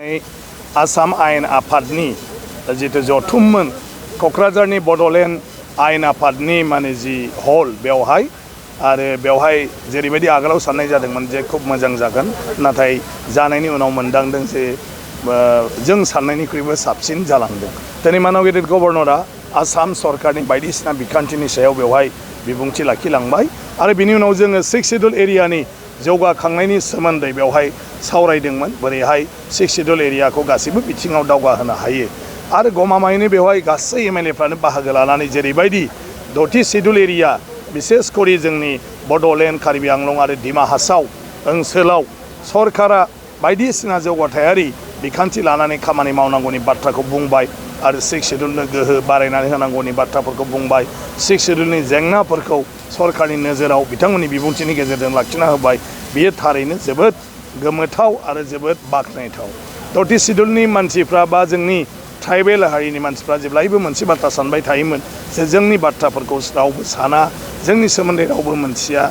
आसाम आयेन आफादनि जितु जथुममोन क'क्राझारनि बड'लेण्ड आयेन आफादनि माने जि हल बेवहाय आरो बेवहाय जेरैबायदि आगोलाव साननाय जादोंमोन जे खूब मोजां जागोन नाथाय जानायनि उनाव मोनदांदों जे जों साननायनिख्रुइबो साबसिन जालांदों। दिनै मानव गेदेर गभर्नरा आसाम सरकारनि बायदिसिना बिखान्थिनि सायाव बेवहाय बिबुंथि लाखिलांबाय आरो बिनि उनाव जोङो 6 शेड्युल एरियानि जौगाखांनायनि सोमोन्दै बेवहाय सावरायदोंमोन बोरैहाय 6 शेड्युल एरियाखौ गासैबो बिथिङाव दावगाहोनो हायो आरो गमामायैनो बेवहाय गासै एमएलएफ्रानो बाहागो लानानै जेरैबायदि 6थि शेड्युल एरिया बिसेस करि जोंनि बड'लेण्ड कार्बि आंलं आरो डिमा हासाव ओनसोलाव सरकारा बायदिसिना जौगाथायारि बिखान्थि लानानै खामानि मावनांगौनि बाथ्राखौ बुंबाय आरो 6 शेड्युलनो गोहो बारायनानै होनांगौनि बाथ्राफोरखौ बुंबाय। 6 शेड्युलनि जेंनाफोरखौ सरकारनि नोजोराव बिथांमोननि बिबुंथिनि गेजेरजों लाखिना होबाय। बियो थारैनो जोबोद गोमोथाव आरो जोबोद बाख्नायथाव। 6थि शेड्युलनि मानसिफ्रा बा जोंनि ट्राइबेल हारिनि मानसिफ्रा जेब्लायबो मोनसे बाथ्रा सानबाय थायोमोन जे जोंनि बाथ्राफोरखौ रावबो साना, जोंनि सोमोन्दै रावबो मोनथिया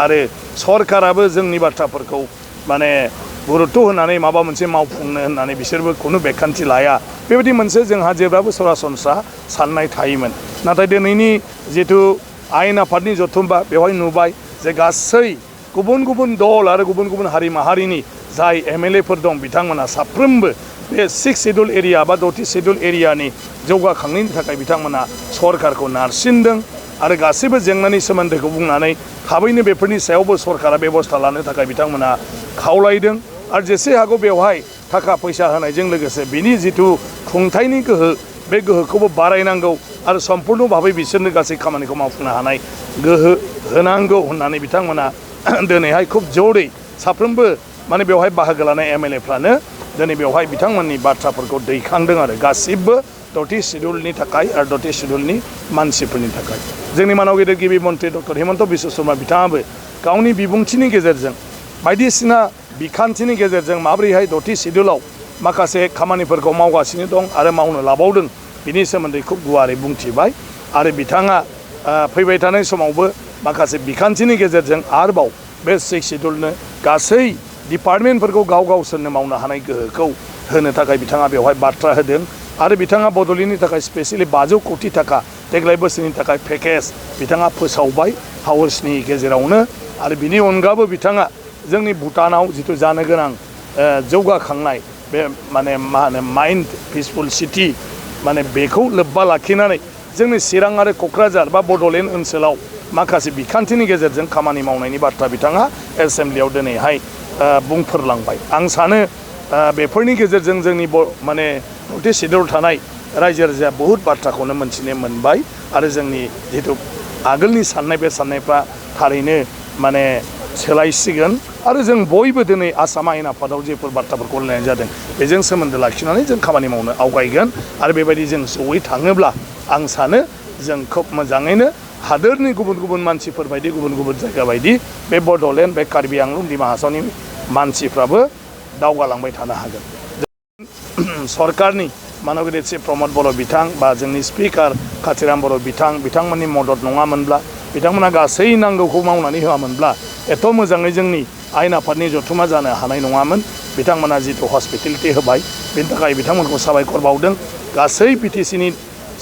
आरो सरकाराबो जोंनि बाथ्राफोरखौ माने गुरुत्व होनानै माबा मोनसे मावफुंनो होननानै बिसोरबो खुनु बेखान्थि लाया। बेबायदि मोनसे जोंहा जेब्लाबो सरासनस्रा साननाय थायोमोन। नाथाय दिनैनि जिथु आयेन आफादनि जथुम्बा बेवहाय नुबाय जे गासै गुबुन गुबुन दल आरो गुबुन गुबुन हारि माहारिनि जाय एमएलएफोर दं बिथांमोना साफ्रोमबो बे 6 शेड्युल एरिया बा 6थि शेड्युल एरियानि जौगाखांनायनि थाखाय बिथांमोना सरकारखौ नारसिनदों आरो गासैबो जेंनानि सोमोन्दैखौ बुंनानै थाबैनो बेफोरनि सायावबो सरकारा बेबस्था लानो थाखाय बिथांमोना खावलायदों आरो जेसे हागौ बेवहाय थाखा फैसा होनायजों लोगोसे बिनि जिथु खुंथायनि गोहो बे गोहोखौबो बारायनांगौ आरो सम्पुर्ण भाबै बिसोरनो गासै खामानिखौ मावफुंनो हानाय गोहो होनांगौ होननानै बिथांमोना दिनैहाय खुब जरै साफ्रोमबो माने बेवहाय बाहागो लानाय एमएलएफ्रानो दिनै बेवहाय बिथांमोननि बाथ्राफोरखौ दैखांदों आरो गासिबो 6थि शेड्युलनि थाखाय आरो 6थि शेड्युलनि मानसिफोरनि थाखाय। जोंनि मानव गेदेर गिबि मन्थ्रि डक्टर हेमन्त बिश्व शर्मा बिथाङाबो गावनि बिबुंथिनि गेजेरजों बायदिसिना बिखान्थिनि गेजेरजों माबोरैहाय 6थि शेड्युलाव माखासे खामानिफोरखौ मावगासिनो दं आरो मावनो लाबावदों बिनि सोमोन्दै खुब गुवारै बुंथिबाय आरो बिथाङा फैबाय थानाय समावबो माखासे बिखान्थिनि गेजेरजों आरोबाव बे 6 शेड्युलनो गासै डिपार्टमेन्टफोरखौ गाव गावसोरनो मावनो हानाय गोहोखौ होनो थाखाय बिथाङा बेवहाय बाथ्रा होदों आरो बिथाङा बड'लेण्डनि थाखाय स्पेसियेलि 500 कोटि थाखा देग्लाय बोसोरनि थाखाय पेकेज बिथाङा फोसावबाय हाउसनि गेजेरावनो आरो बिनि अनगाबो बिथाङा जोंनि भुटानाव जिथु जानो गोनां जौगाखांनाय बे माने मा होनो माइन्ड पिसफुल सिटि माने बेखौ लोब्बा लाखिनानै जोंनि चिरां आरो क'क्राझार बा बड'लेण्ड ओनसोलाव माखासे बिखान्थिनि गेजेरजों खामानि मावनायनि बाथ्रा बिथाङा एसेम्ब्लियाव दिनैहाय बुंफोरलांबाय। आं सानो बेफोरनि गेजेरजों जोंनि माने 6थि शेड्युलाव थानाय रायजो राजाया बहुद बाथ्राखौनो मोनथिनो मोनबाय आरो जोंनि जिथु आगोलनि साननाय बे साननायफ्रा थारैनो माने सोलायसिगोन आरो जों बयबो दिनै आसाम आयेन आफादाव जेफोर बाथ्राफोरखौ रायलायनाय जादों बेजों सोमोन्दो लाखिनानै जों खामानि मावनो आवगायगोन आरो बेबायदि जों जयै थाङोब्ला आं सानो जों खोब मोजाङैनो हादोरनि गुबुन गुबुन मानसिफोर बायदि गुबुन गुबुन जायगा बायदि बे बड'लेण्ड बे कार्बि आंलं डिमा हासावनि मानसिफ्राबो दावगालांबाय थानो हागोन। सरकारनि मानव गेदेर श्री प्रमद बर' बिथां बा जोंनि स्पिकार काथिराम बर' बिथांमोननि मदद नङामोनब्ला बिथांमोना गासै नांगौखौ मावनानै होआमोनब्ला एथ' मोजाङै जोंनि आयेन आफादनि जथुमा जानो हानाय नङामोन। बिथांमोना जिथु हस्पिटेलिटि होबाय बेनि थाखाय बिथांमोनखौ साबायखर बावदों। गासै पिटिसिनि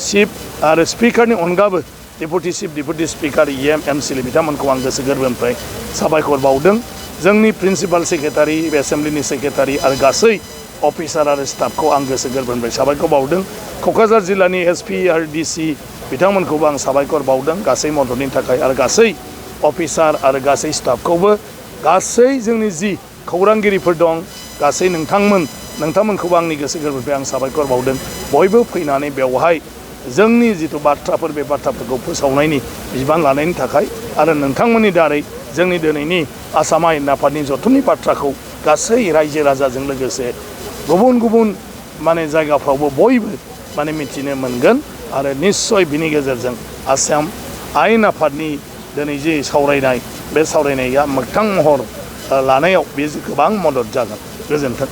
चिफ आरो स्पिकारनि अनगाबो deputy chief deputy speaker EM MCL बिथांमोनखौ आं गोसो गोरबोनिफ्राय साबायखर बावदों। जोंनि प्रिन्सिपाल सेक्रेटारि एसेम्ब्लिनि सेक्रेटारि आरो गासै अफिसार आरो स्टाफखौ आं गोसो गोरबोनिफ्राय साबायखर बावदों। क'क्राझार जिल्लानि SP आरो DC बिथांमोनखौबो आं साबायखर बावदों गासै मददनि थाखाय आरो गासै अफिसार आरो गासै स्टाफखौबो गासै जोंनि जि खौरांगिरिफोर दं गासै नोंथांमोनखौबो आंनि गोसो गोरबोनिफ्राय आं साबायखर बावदों। बयबो फैनानै बेवहाय जोंनि जिथु बाथ्राफोर बे बाथ्राफोरखौ फोसावनायनि बिबान लानायनि थाखाय आरो नोंथांमोननि दारै जोंनि दिनैनि आसाम आयेन आफादनि जथुमनि बाथ्राखौ गासै रायजो राजाजों लोगोसे गुबुन गुबुन माने जायगाफ्रावबो बयबो माने मिथिनो मोनगोन आरो निश्चय बिनि गेजेरजों आसाम आयेन आफादनि दिनै जे सावरायनाय बे सावरायनाया मोगथां महर लानायाव बे गोबां मदद जागोन। गोजोन्थों।